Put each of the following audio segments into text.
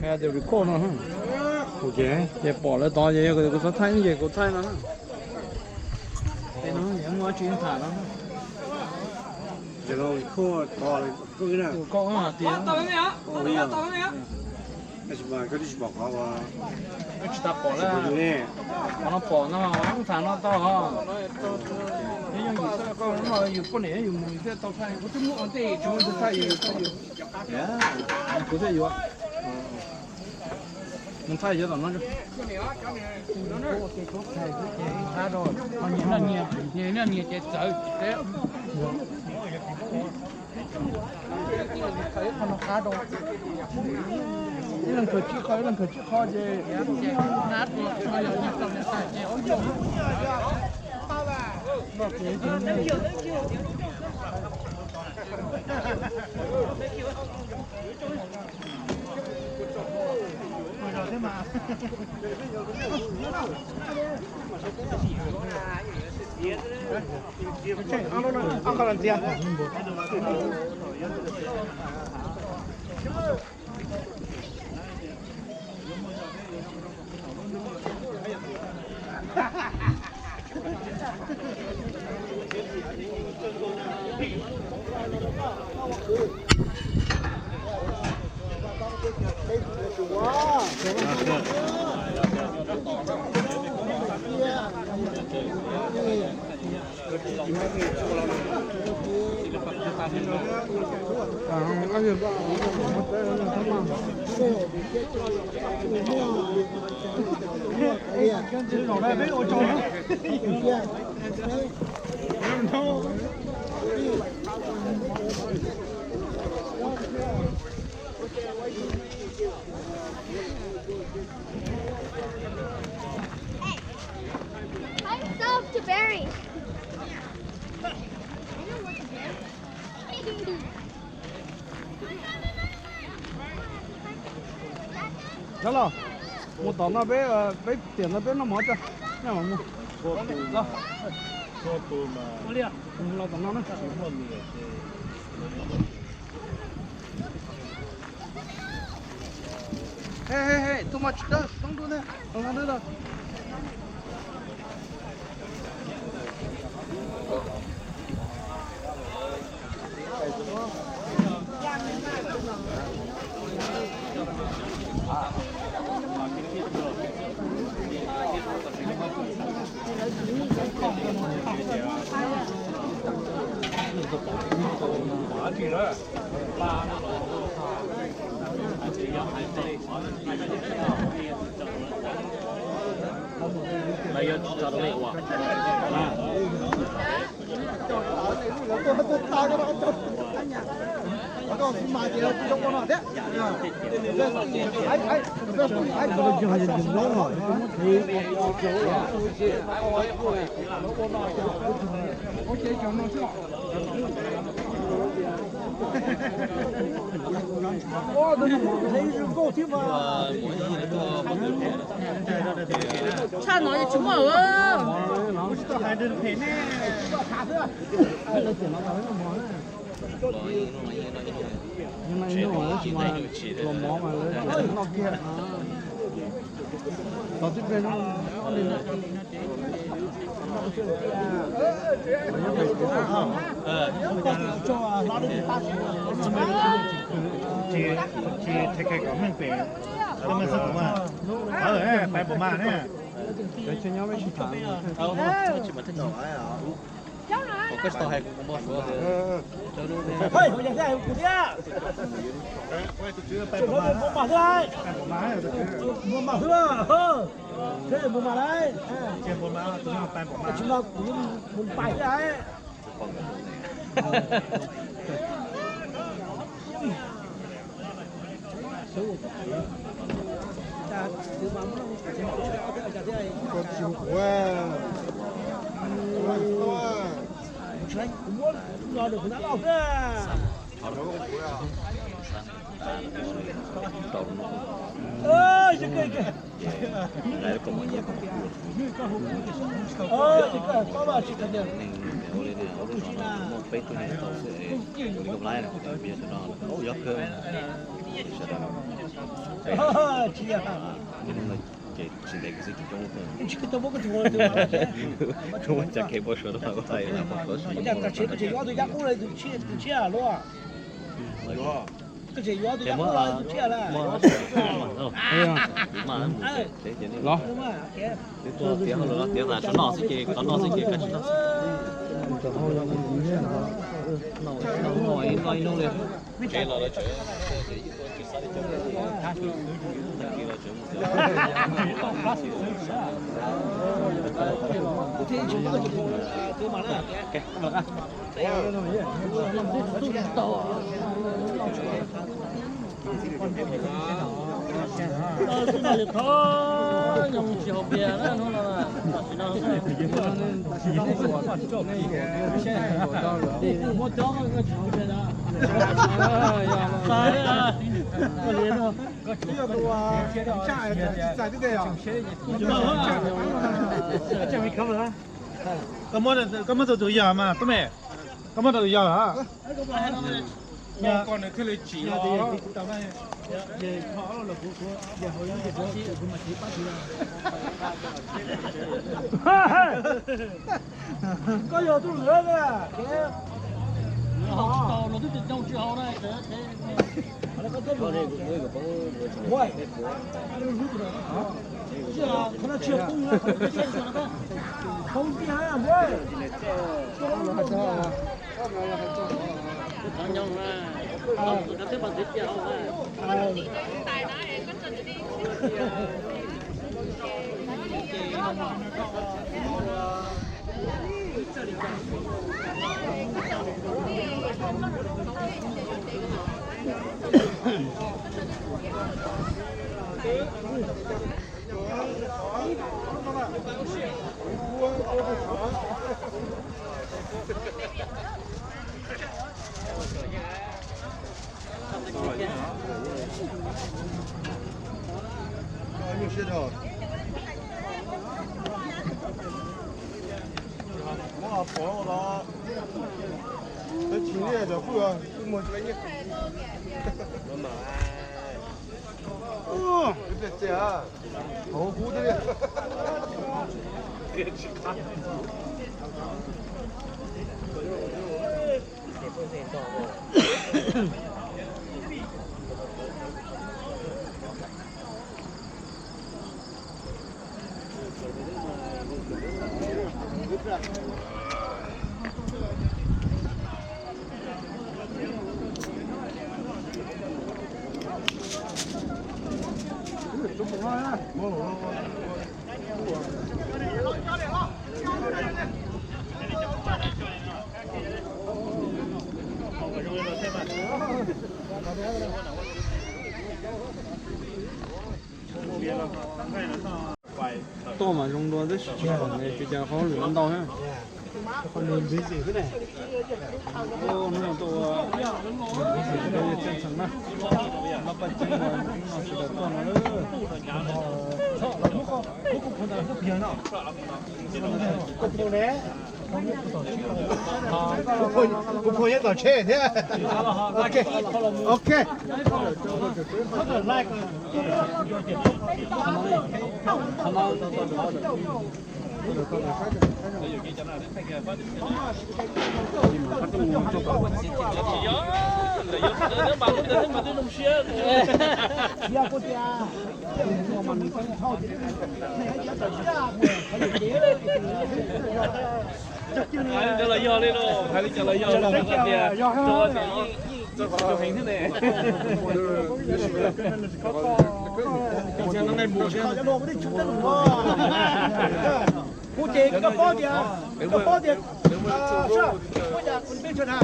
Record no, ces pom lawv tod ces yog kuv xav thaij ces kuv thaij no. Tej no yog muaj tsis tham no. Tus koj tias, koj tsis tau pom lawm, qhov no pom no, tham no tau. Yog yus txawj koj no yus poj niam yus mus yus thiaj tau thaij, kuv twb muaj ua ntej tsis muaj tus thaij yus, kuv thiaj yuav. Mus thaij yuav tom no. Nyias noj nyias, nyias noj nyias ces txawv. Ib leeg khaws tsib qho, ib leeg khaws tsib qho ces Myself to bury. Nyob los, mus tom no peb, peb tiam no peb noj mov tso. Nyob los mus. Los tom no na. Hey, hey, hey, too much dust, don't do that. Don't do that. Tshaj no tsis muaj. Los mov mas lawv noj kiag. Tos tib pliag no. Tsis, tsis, tsis kom meej pem, meej xab kuv mas, pais pom mas ne. Cov chaw nyob peb tsis tham. Koj tsis tau hais kuv kuv npau suav. Pais pom mas, pais pom mas, pais pom mas, pais pom mas. Neeg ua li ne, ua lub zos no muaj peb tug neeg tau xwb es ua li koj laib no, kuv cov peb tug no ua yog kawg sawv daws. Ces tsis ntev kawg xwb ces coob, coob tsis muaj caj kev pab suav rau, tus tshiab luaj. Koj tseem yuav tus yuav qub los tus tshiab lawm. Los, tiav hauj lwm no, tiav tas tsov noj xwb ces, tsov noj xwb ces kav tsij noj. Noj ib hnub li. Koj muab rau tus yawg mas, Tub Mem, koj muab rau tus yawg lawm. Koj yog tus lwm na. Tuaj mas zoo dua tab sis tsis khoom, ces cas qhov lwm no ntau thiab. Hnub no tuaj ua ntxhee na, no sawv daws tuaj no. Kuv phooj ywg tom tsheb thiab. Ok, ok. Hais li cas los yog li lauj, hais li cas los yog li tias, tus heev thiab ne. Kuv ces koj paub tias, koj paub tias, ua cas kuv peb tsawg na?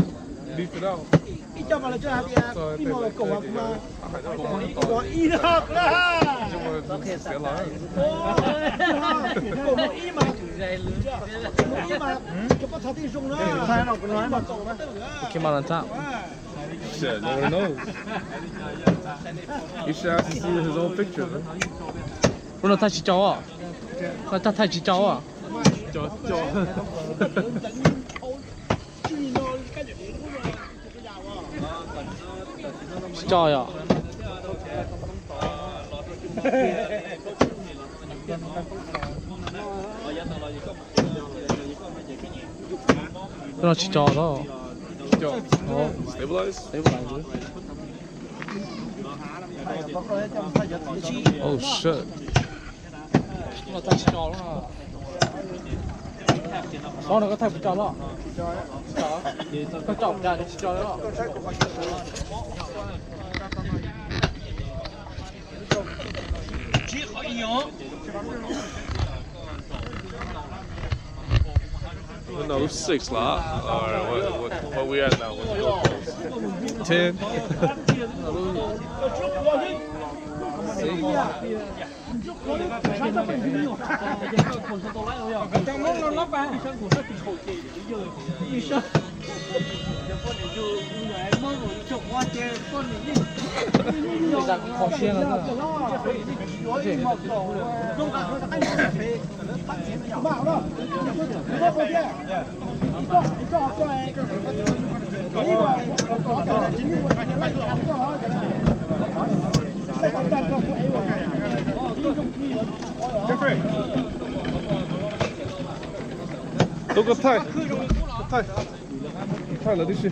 Ib co mas lawv tsawg hais tias ib hmos kaum mas, kaum ib no, kaum ib mas, kaum ib mas, cov pab txhais tej zoo na. Shit, no one knows. You should ask to see his old picture. Ua no thaij tsis tau, no thaij tsis tau. Tsis tau yom. Tej no tsis tso los. Stabilize. Stabilize. Oh shit. Tsis tso los. Xov no koj thaij puas tso los? Koj tso cas tsis tso los? We're number six, lah. All right, what, what, what we at now? What the goalpost? Ten. Tub, koj thaij, koj thaij, thaij lawv tib si.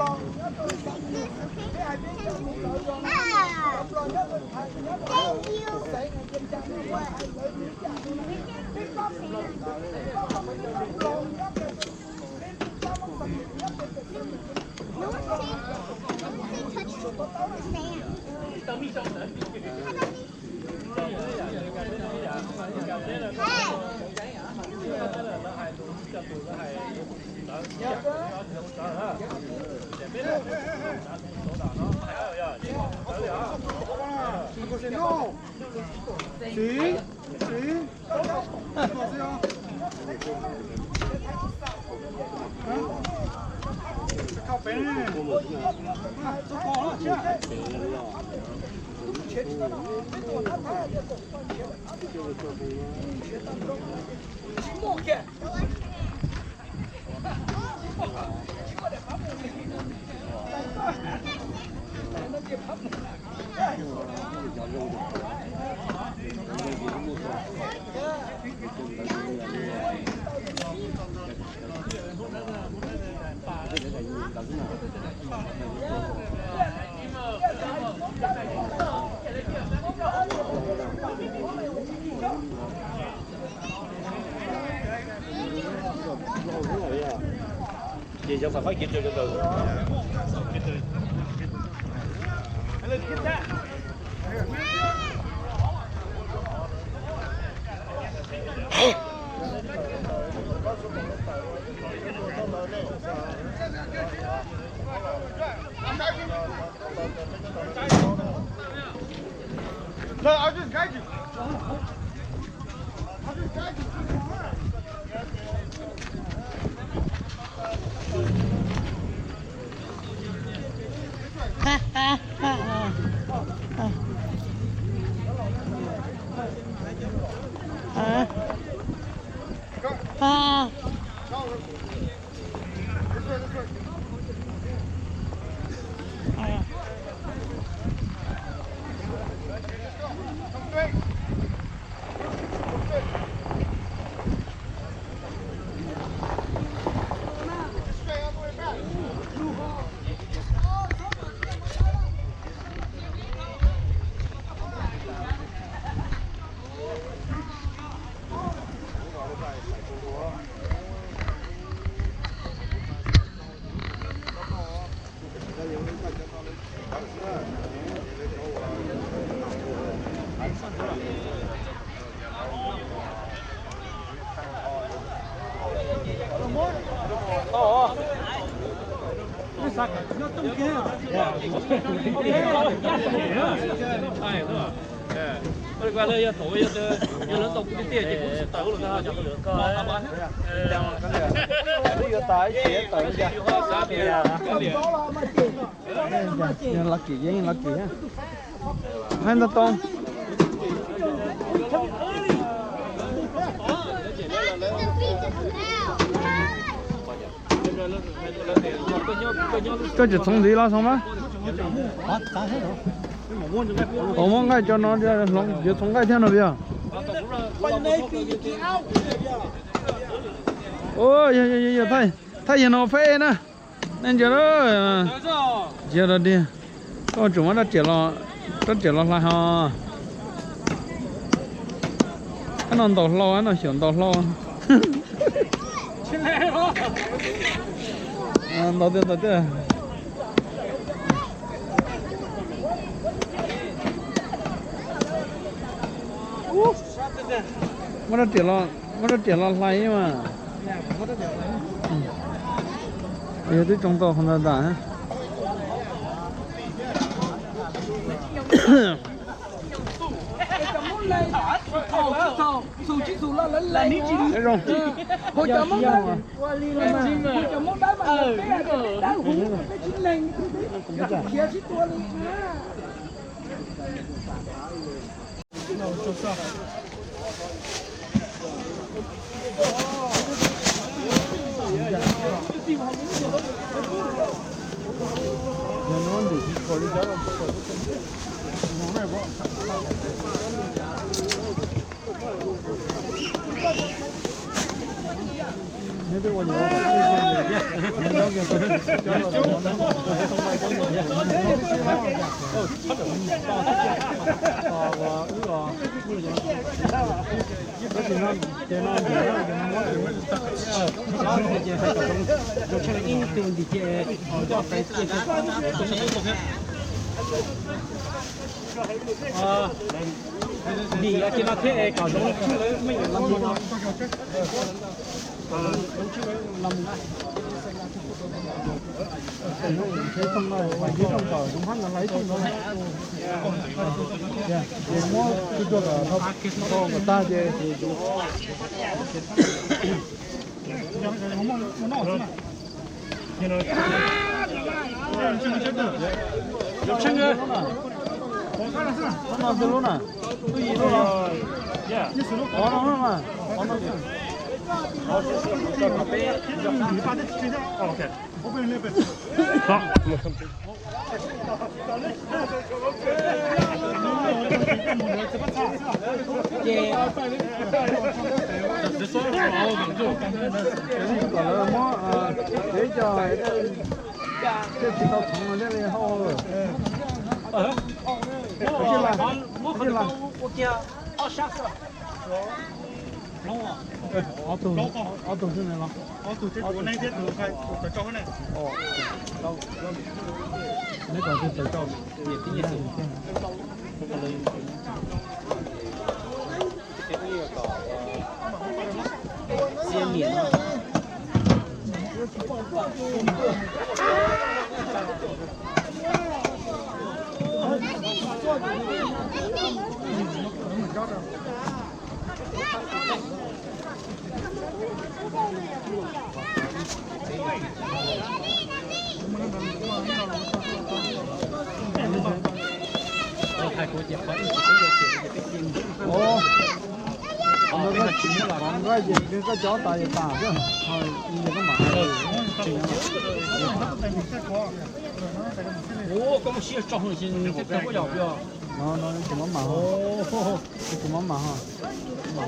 This, this, okay? Ah, thank you. What? No one say, no one say touch the sand. Hey. Ces cov xam phab kev cawm cov ntawd. Los kis yeej los kis. Hais ntau tau. Koj tseem txhoov ntxiv los txhoov mas. Ua muab nqaij cov no, yuav txhoov nqaij thiab no yog. Yog, yog, yog, thaij, thaij yog no feb na. Nej ntsia, ntsia rau tiag. Koj tseem muab rab riam los hlais ho. Ab no ntaus hlau, ab no xyaum ntaus hlau. Ntaus tiag, ntaus tiag. Muab rab riam los, muab rab riam los hlais mas. Yog twb tsoo tau qhov ntawd tas. Nim ces no thiab es kom zoo tshwj lawv me nyuam los mus no. Zoo tshwj lawv los mus na. Zoo tshwj lawv los mus na. Ces muab tsuag tsuag kom tag ces Ces kom lawv muab, ces cov thiaj tsis tau txhoov no thiaj li hauj. Ua kiag ob sab xwb. Ob tug, ob tug xwb na los? Ob tug thiab tus neeb thiab tus tawv tsau ne. Neb kom tus tawv tsau. Nqaij ces koj cov tas ces tas xwb, ho koj mam hais. Ua koj muaj siab tso hauv ces nws thiaj tawg koj yog pio. No no, tus mab mam, tus mab mam ho. Twb yog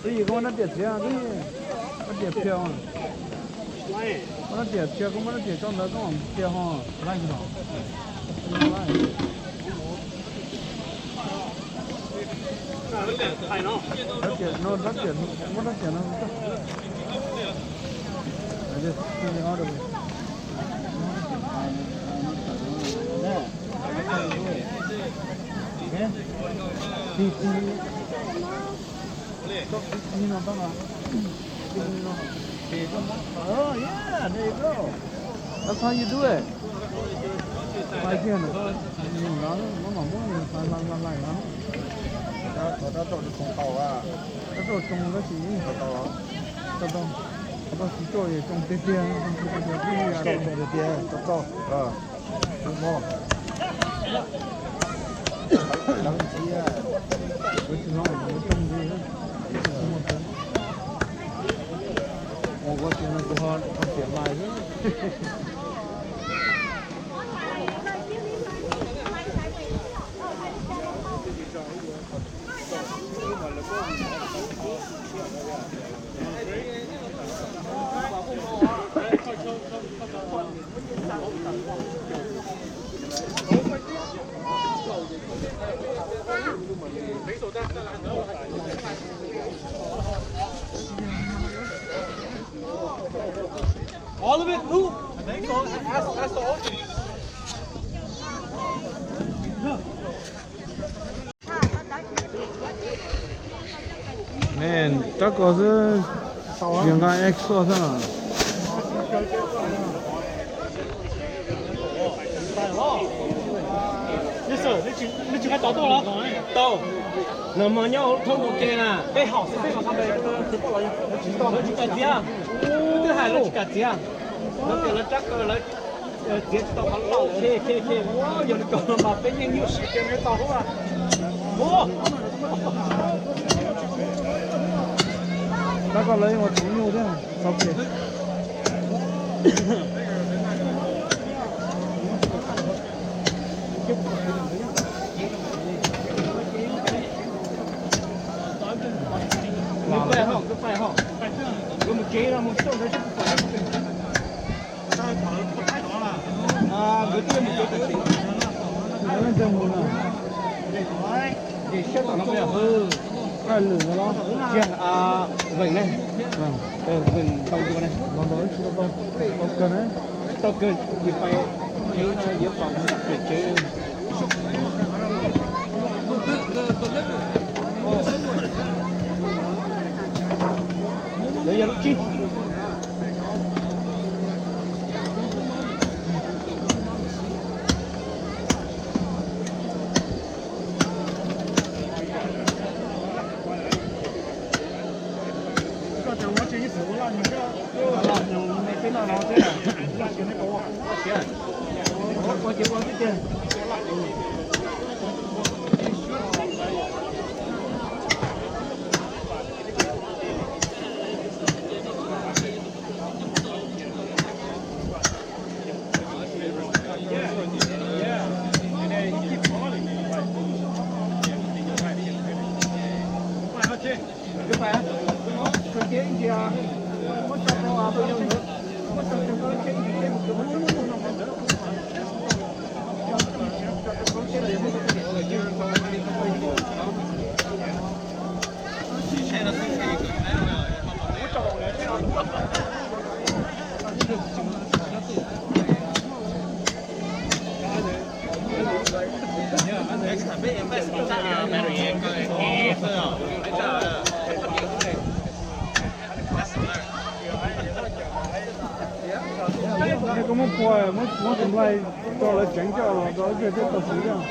koj muab rab riam txiav, rab riam phiaj, muab rab riam txiav, koj muab rab riam tso ntawd koj mam txiav ho. Rab riam no, rab riam, muab rab riam no. That's how you do it. Hlais kiag ntawm ko, no mam muab hlais hlais hlais no. Thov rab rau tsis tau a. Rab rau tsoo tab sis tau tau. Rau tsis tsoo es tsoo tiag tiag, tsoo tiag tiag, rau rau tiag tiag, rau rau. Ua tiag no kuv ho tiam lais xwb. All of it, Luke. I think so. Ask, ask the audience. Rab ko xwb, tsis nqa exhaust xwb. Nws tsis kam txiav. Lawv tsis kam txiav. Lawv tias lawv rab kaw lawv txiav tsis tau qhov loj. Yog li ko mas peb yeej nyuaj siab tias nws tau huab. Rab kaw lawv yeej ua tseem nyuaj thiab. Vem ne, vem tau dua ne, tsis tau kawg, tsis pais tsev no yuav pom pem tsev. Lawv yog lub tsib. Koj muab pua, muab tus nplaig rau lawv tseev coj los rau ib pliag thiab tau siv thiab.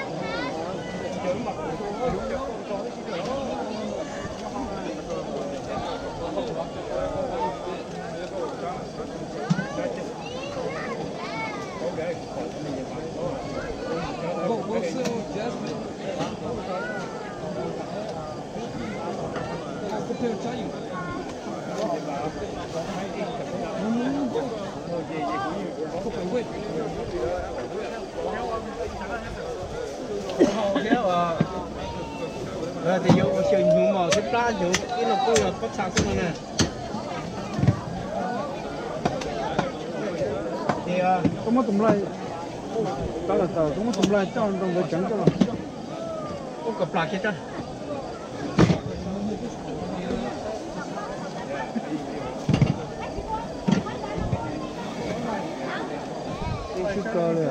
Lawv tias yuav ua xyaw hnyuv mos thiab plab hnyuv ib no kuj yog pob txha xwb no na. Koj muab tus nplaig, tab lawm tawm, koj muab tus nplaig coj rau nkawd tseev coj los. Ub, kom plas kiag tso. Ub, sib kaw li.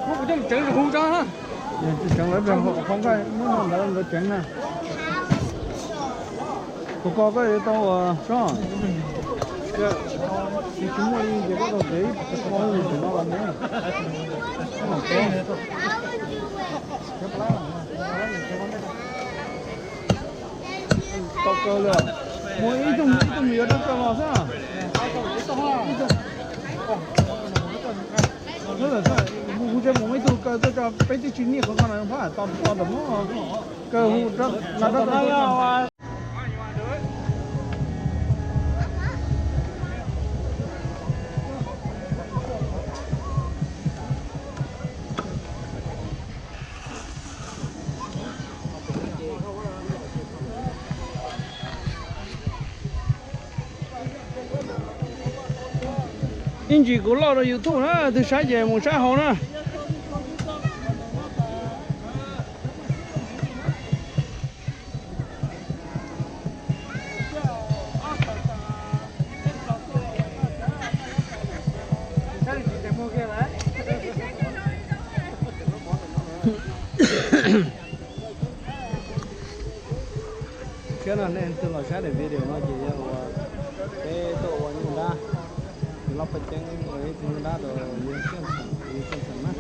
Muab kuv coj mus tseev zus hu tso. Tsis tseev lawv, muab no ntawd lawv tseev na. Kuv ko koj yuav tau ua sob. Tsis muaj li ces koj tau tev ib qho tseem no los mus. Tau kaw lawm. Muaj ib tug, ib tug me yuav rov kaw los xwb. Hu hu mus ib tug kaw tuaj tso peb twb tsis niaj qhov ko na, phab to to ntawm no kaw hu rab no rab. Ib ntsis kuv loj rau YouTube na, tus saib ces mus saib hauv na. Thiab no nej twg los saib daim video no ces yog uas peb tuaj ua nyuj dab, ces los paj ceeb ua ib tug nyuj dab rau yawg Txheej Txheem na.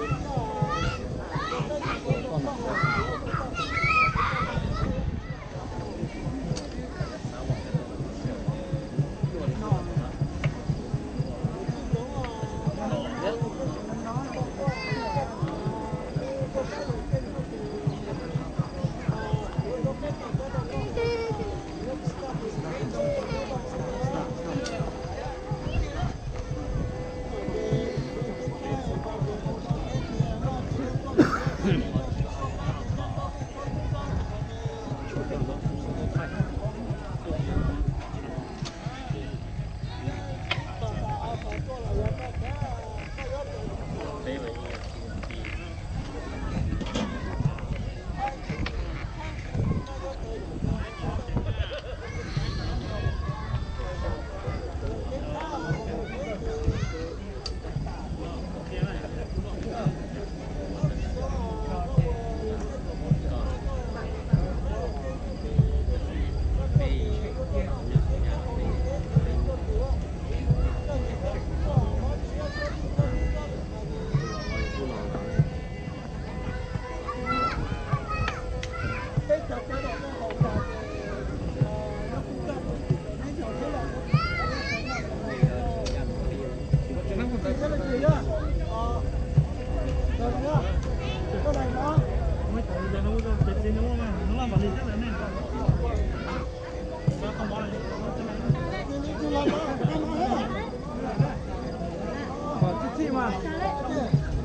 Kom txij txij mas,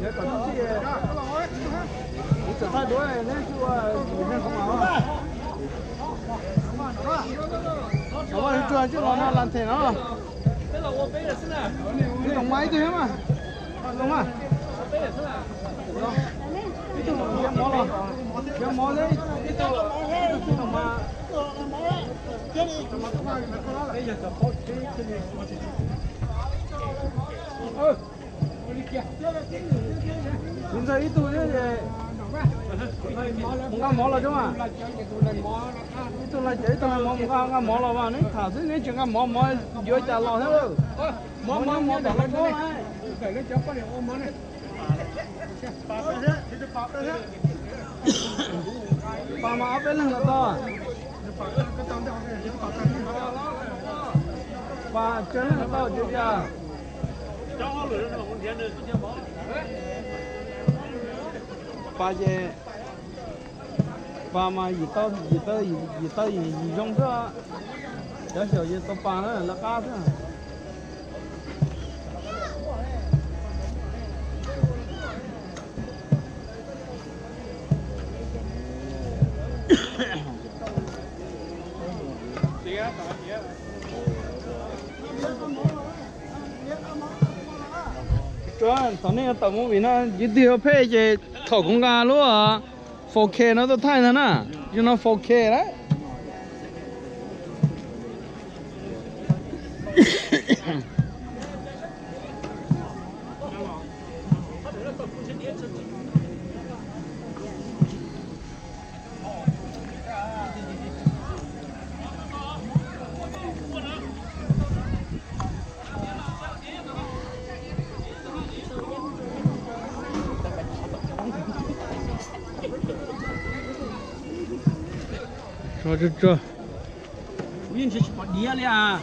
yog kom txij txij, kuv txawm thaij duab neb tsis ua, kuv ua tsuag tsis los no las them no. Ib tug mas ib tug thiab mas, ib tug mas, ib tug khiav mov los, khiav mov thiab ib tug, ib tug mas. Kuv ntxawg ib tug thiab ces mus nqa mov los tsob mas. Ib tug laig cawv ib tug laig mov mus nqa, nqa mov los mas neb tham xwb neb tsis nqa mov, mov yuav cas los thiab. Mov nyob mov tom lawv tsob. Pas mas ob peb leeg los tau. Pas tsawg leej los tau tiag tiag. Pas ces, pas mas yim tau, yim tau, yim zoo xwb. Cov xyaum yim tau pas na lawv qab xwb. Thaum nej tawm movie no yus twg yuav phem ces thaum kuv nqa lub four K no tuaj thaij ntag na. Yus no four K lawm. Tso tso tso. Kuv yeej tsis pom diav li as.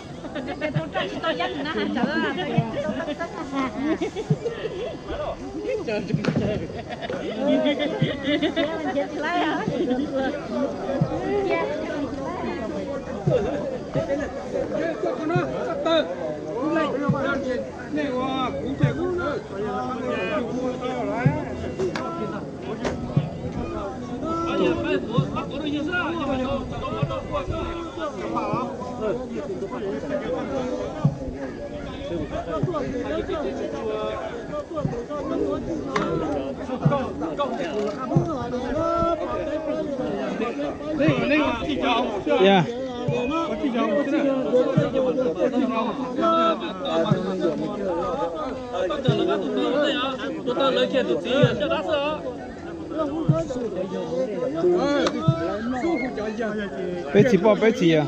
Peb txhis poj peb txhis yawg.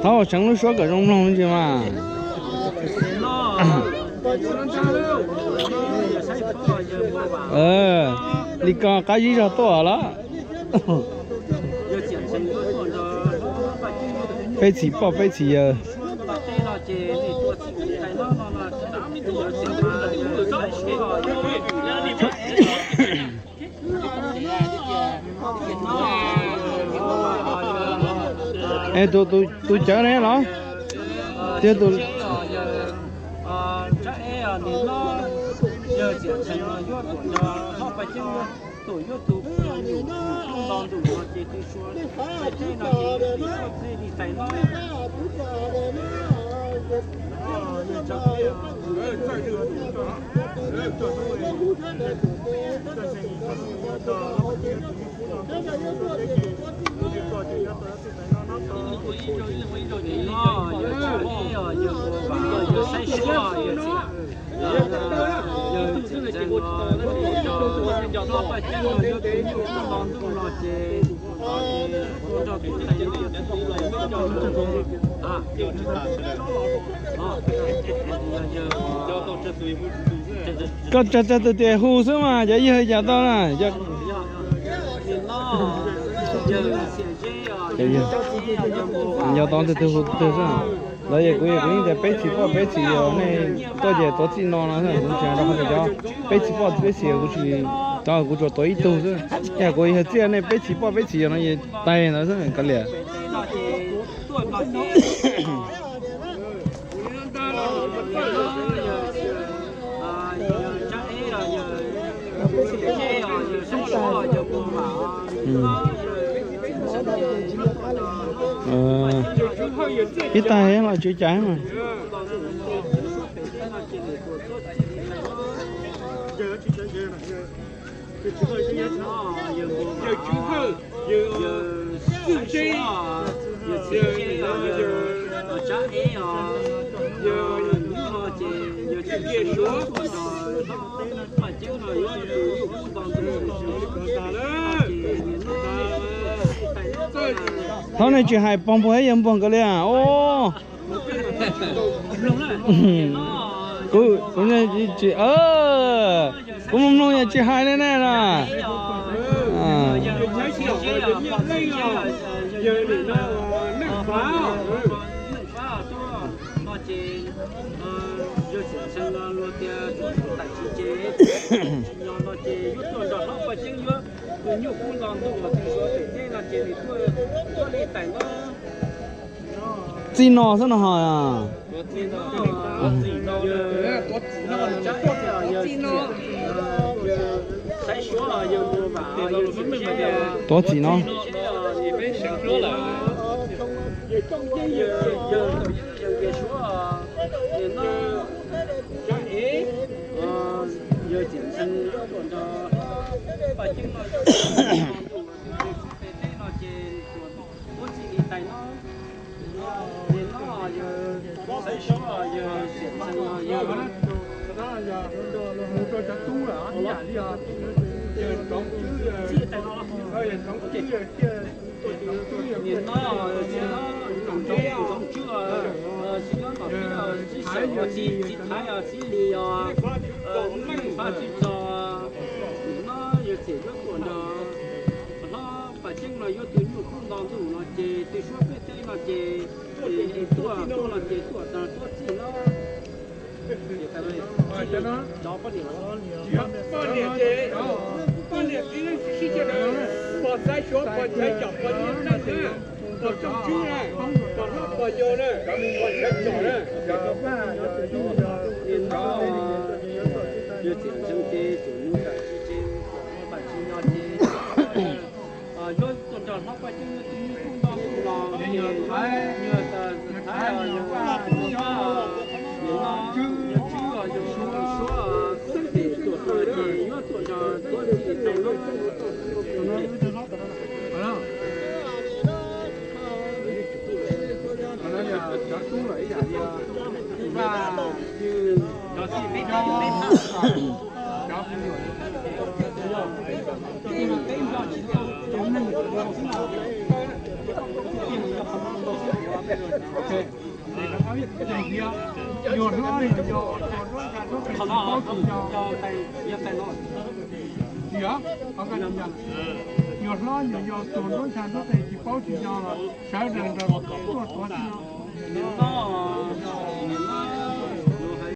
Thaub seev lub suab kom zoo mloog ntsis mas. Li ko qab zib zog tuaj los. Peb txhis poj peb txhis yawg. Es tus cawv ne los? Tiag tus. Koj tsawg tsawg tus tias hu xwb mas cov yawg cas tau na. Yog tau tus twg hu tus twg xwb. Lawv es kuv kuv yeej tias peb txhis poj peb txhis yawg, nej tuaj ces tuav txij no no, kuv tsis rau qhov tias cov peb txhis poj peb txhis yawg kuv tsis, kuv tsuas tuav ib tug xwb. Yog kuv yog txij nej peb txhis poj peb txhis yawg no es tais ntawd xwb kav liam. Ib tag los tswv cai mas. Thaum nej tsis hais pog npuag ib yawg npuag nkaus li os. Kuv, kuv mloog yog tsis hais li ne no. Txij no xwb no ho. Tuav txim no. Txiv Thaiv os, Xib Lis os, Faj Tswv Tso, nim no yog tseem yuav tuaj nrog hlob Paj Ceeb no yuav tus nyuj kub nto ntuj no ces twb suab peb teb no ces tuaj tuaj no ces tuaj tag tuaj txij no. Poj niam ces, poj niam txiv neej txiv sib ceg na, pog xaiv xyuav pog nchaiv com pog nyiaj neej na, pog tsoom tswb na, pog hlob pog yau na, pog nchaiv com na. Yog txiv ntseeg ces txom nyem tam sim ces txom nyem tam sim no ces yuav tuaj nrog hlob Paj Ceeb yuav tus nyuj kub nto ntuj los ces yog Thaiv, yog Paj, yog Paj, yog Tswb, yog Suav, xeeb teb tuaj tuaj ces yuav tuaj nrog tuav txij tau no. Yog hlob yog yau, yog hlob yog yau tuag nruab ntsha nruab qe tsis paub tsis nco los sawv daws nrog tuaj tuav txij no.